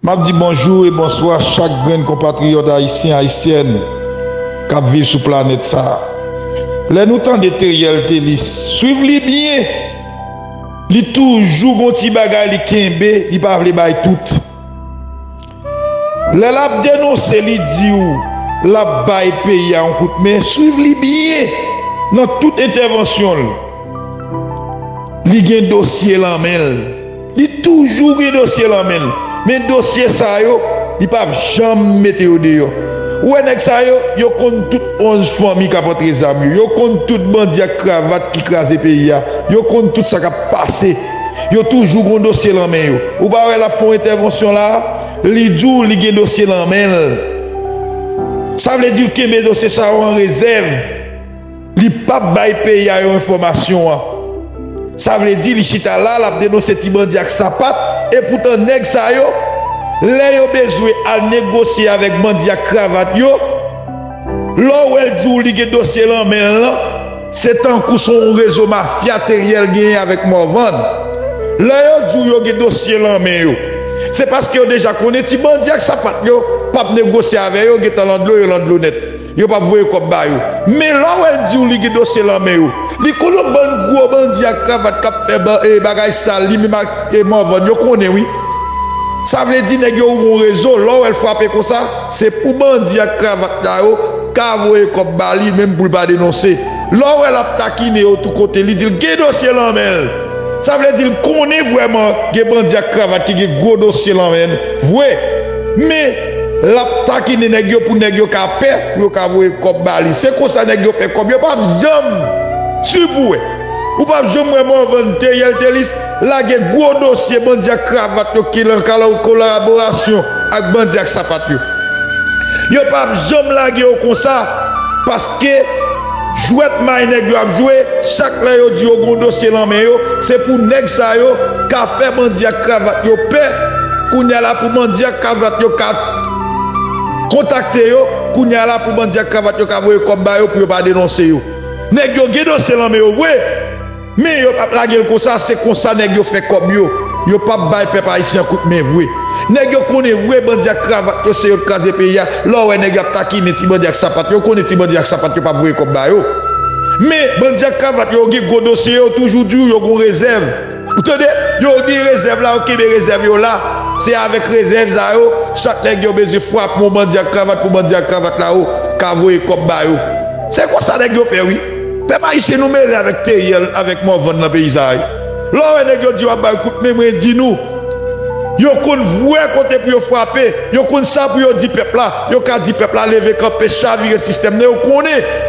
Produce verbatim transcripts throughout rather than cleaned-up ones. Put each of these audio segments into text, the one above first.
M ap di bonjou e bonswa chak grenn konpatriyòt ayisyen, ayisyèn k ap viv sou planèt sa a. Lè nou tande Teriel Thelus, swiv li byen. Li toujou gon ti bagay li kenbe, li pa vle bay tout. Lè l ap denonse, li di w l ap bay peyi a yon kout men, swiv li byen nan tout entèvansyon l. Li gen dosye lan men l. Li toujou gen dosye lan men l. Men dosye sa yo, li p ap janm mete yo deyò. Ou wè nèg sa yo, yo konn tout onz fanmi k ap antre zam yo. Yo konn tout bandi ak kravat ki kraze peyi a. Yo konn tout sa k ap pase. Yo toujou gon dosye lan men yo. Ou pa wè l ap fè yon entèvansyon la a? Li di w li gen dosye lan men l. Sa vle di l kenbe dosye sa yo an rezèv. Li p ap bay peyi a yo enfòmasyon an. Sa vle di li chita la, l ap denonse ti bandi ak sapat, epoutan nèg sa yo, lè yo bezwen al negosye avèk bandi ak kravat yo, lè w wè l di w li gen dosye lan men l lan, se tankou se yon rezo mafya Teriel genyen avèk Morvan. Lè yo di w yo gen dosye lan men yo, se paske yo deja konnen ti bandi ak sapat yo p ap negosye avè yo, gentan lan dlo, yo lan dlo nèt. Yo p ap voye kòb ba yo. Men lè w wè l di w li gen dosye lan men yo, li konn yon bann gwo bandi ak kravat k ap fè ba- e bagay sal, li menm ak e Morvan, yo konnen wi. Sa vle di nèg yo ouvri yon rezo, lè w wè l frape konsa, se pou bandi ak kravat la yo ka voye kòb ba li, menm pou l pa denonse. Lè w wè l ap takinen yo tou kote, li di l gen dosye lan men l. Sa vle di l konnen vrèman gen bandi ak kravat ki gen gwo dosye lan men l vre. Men, l ap takinen nèg yo pou nèg yo ka pè, pou yo ka voye kòb ba li. Se konsa nèg yo fè kòb. Yo p ap janm, swiv pou wè. Ou p ap janm wè Morvan Teriel Thelus lage gwo dosye bandi ak kravat yo ki lan kala- kolaborasyon ak bandi ak sapat yo. Yo p ap janm lage yo konsa, paske jwèt may nèg yo ap jwe, chak lè yo di yo gon dosye lan men yo, se pou nèg sa yo ka fè bandi ak kravat yo pè. Kounye a la pou bandi ak kravat yo ka kontakte yo, kounye a la pou bandi ak kravat yo ka voye kòb ba yo pou yo pa denonse yo. Nèg yo gen dosye lan men yo vre. Men yo p ap lage l konsa, se konsa nèg yo fè kòb yo. Yo p ap bay pèp ayisyen an kout men vre. Nèg yo konnen vre bandi ak kravat yo se yo k kraze peyi a. Lè w wè nèg yo ap takinen ti bandi ak sapat yo, konnen ti bandi ak sapat yo p ap voye kòb ba yo. Men bandi ak kravat yo, yo gen gwo dosye, yo toujou di w yo gon rezèv. Ou tande? Yo gen rezèv la, yo kenbe rezèv yo la. Se avèk rezèv sa yo, chak lè yo bezwen frape yon bandi ak kravat pou bandi ak kravat la yo ka voye kòb ba yo. Se konsa nèg yo fè wi. Pèp ayisyen nou mele avèk Teriel, avèk Morvan nan peyi sa a wi. Lè w wè nèg yo di yo ap bay kout men, mwen di nou, yo konn vre kote pou yo frape, yo konn sa pou yo di pèp la, yo ka di pèp la leve kanpe, chavire sistèm nan, yo konnen.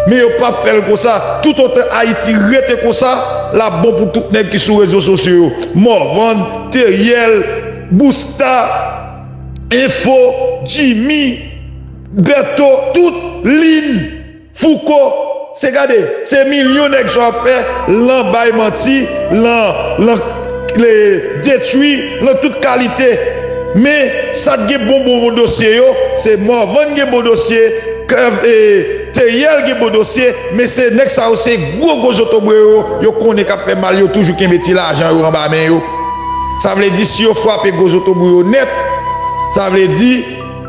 Men yo p ap fè l konsa. Toutotan Ayiti rete konsa, l ap bon pou tout nèg ki sou rezo sosyo yo. Morvan, Teriel, Busta, Enfo, Jimmy, Beto, tout, Lin, Fouco, se gade, se milyon nèg sa w ap fè, lan bay manti, lan, lan detwi, lan tout kalite. Men, sa k gen bon, bon, bon dosye yo, se Morvan gen bon dosye, Kev, e, Teriel gen bon dosye, men se nèg sa yo, se gwo, gwo zotobre yo, yo konnen k ap fè mal, yo toujou kenbe ti lajan yo anba men yo. Sa vle di, si yo frape gwo zotobre yo nèt, sa vle di,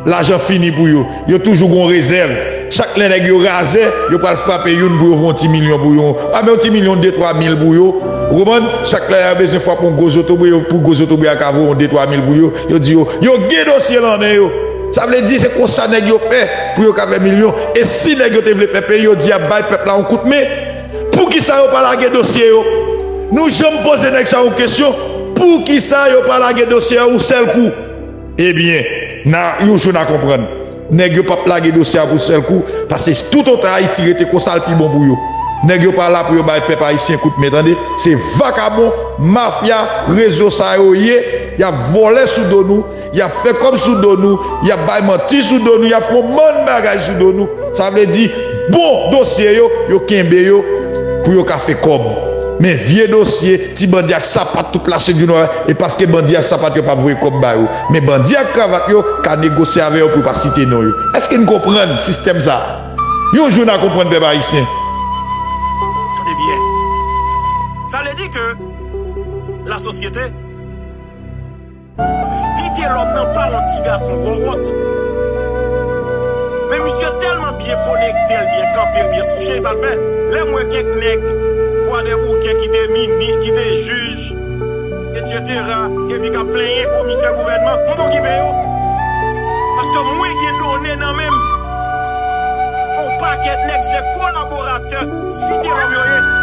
lajan fini pou yo. Yo toujou gon rezèv. Chak lè nèg yo razè, yo pral frape youn pou yo voye yon ti milyon pou yo. Pa men yon ti milyon, de, twa mil pou yo. Ou konprann? Chak lè yo bezwen frape yon gwo zotobre, yo, pou gwo zotobre a ka voye yon de, twa mil pou yo. Yo di yo, yo gen dosye lan men yo. Sa vle di se konsa nèg yo fè pou yo ka fè milyon. E si nèg yo te vle fè peyi, yo di y ap bay pèp la yon kout men, poukisa yo pa lage dosye yo? Nou janm poze nèg sa yon kesyon, poukisa yo pa lage dosye a yon sèl kou? Ebyen, n a, yon jou n a konprann. Nèg yo p ap lage dosye a pou sèl kou, paske toutotan Ayiti rete konsa, l pi bon pou yo. Nèg yo pa la pou yo bay pèp ayisyen kout men, tande. Se vakabon, mafya, rezo sa yo ye, y ap vòlè sou do nou, y ap fè kòb sou do nou, y ap bay manti sou do nou, y ap fè yon bann bagay sou do nou. Sa vle di, bon dosye yo, yo kenbe yo pou yo ka fè kòb. Men vye dosye, ti bandi ak sapat tout la se di nou, e paske bandi ak sapat yo p ap voye kòb ba yo. Men bandi ak kravat yo ka negosye avè yo pou yo pa site non yo. Èske n konprann sistèm sa a? Yon jou n a konprann pèp ayisyen. Tande byen. Sa vle di ke lasosyete vide lòm nan Sa se yon gwo wont. Men misye tèlman byen konekte l, byen kanpe l, byen sou chèz, sa l fè. Lè m wè kèk nèg Kwadèboukè ki te mini, ki te jij, etsetera, epi k ap plenyen komisè gouvènman, m pa okipe yo. Paske mwen gen done nan men m. Yon pakèt nèg se kolaboratè Vitelòm yo ye.